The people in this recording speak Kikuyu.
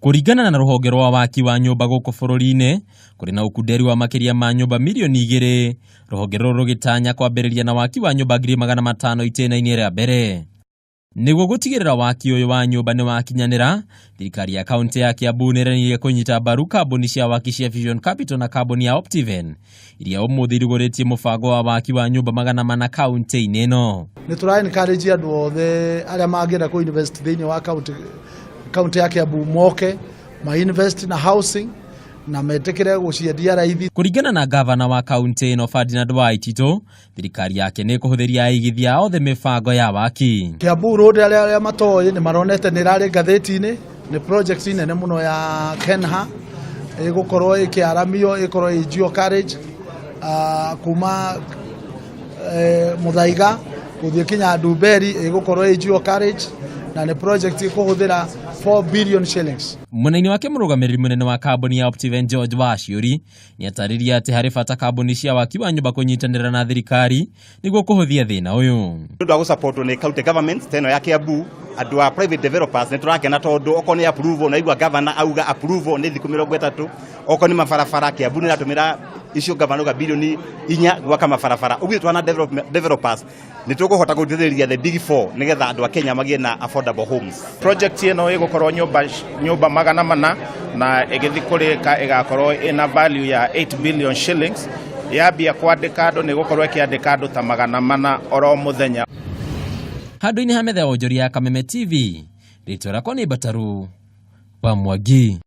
Kũringana na rũhonge rwa waki wa nyũmba gũkũ bũrũri-inĩ, kũrĩ na ũkunderi wa makĩria ma nyũmba mirioni 2, rũhonge rũrũ rũgĩtanya kwambĩrĩria na waki wa nyũmba 500,000 itĩna-inĩ rĩa mbere. Nĩguo gũtigĩrĩra waki ũyũ wa nyũmba nĩ wakinyanĩra, thirikari ya kaunti ya Kiambu nĩ ĩranĩire kũnyita mbaru kambuni cia waki cia Vision Capital na kambuni ya Optiven iria ũmũthĩ irugũrĩtie mũbango wa waki wa nyũmba 400 kaunti-inĩ ĩno. Nĩ tũra encourage andũ othe arĩa mangĩenda kũ invest thĩinĩ wa kaunti ya Kiambu moke ma invest na housing na metĩkĩre gũciendia raithi. Kũringana na gavana wa kaunti ĩno Ferdinand Waititũ, thirikari yake nĩ ĩkũhũthĩria aigithia othe mĩbango ya waki. Kiambu Road arĩa matoĩ nĩ maronete nĩ ĩrarĩ ngathĩti-inĩ, nĩ project nene mũno ya Kenha ĩgũkorwo ĩkĩaramio ĩkorwo ĩ dual carriage kuma Muthaiga gũthiĩ kinya Ndumberi ĩgũkorwo ĩ dual carriage na nĩ project ĩkũhũthĩra 4 billion shillings. Mwena-inĩ wake mũrũgamĩrĩri mũnene wa kambuni ya Optiven George Waciũri nĩatarĩria atĩ harĩ bata kambuni cia waki wa nyũmba kũnyitanĩra na thirikari nĩguo kũhũthia thĩna ũyũ. Nĩ ũndũ wa gũsupportwo nĩ county government ta ĩno ya Kiambu, andũ a private developers nĩ tũrakena tondũ okorwo nĩ approval, naigua governor auga approval nĩ thikũ 30, okorwo nĩ mabarabara Kiambu nĩ ĩratũmĩra icio governor auga bilioni 4 gwaka mabarabara. Ũguo twana developers nĩ tũkũhota gũteithĩrĩria the big four nĩgetha andũ a Kenya magĩe na affordable homes. Project ĩno ĩgũkorwo nyũmba 400 na ĩgĩthiĩ kũrĩka ĩgakorwo ĩna value ya 8 billion shillings. Yambia kwandĩka andũ nĩ ĩgũkorwo ĩkĩandĩka andũ ta 400 oro mũthenya. Handũ-inĩ ha metha ya wonjoria ya Kameme TV, rĩtwa rĩakwa nĩ Mbataru wa Mwangi.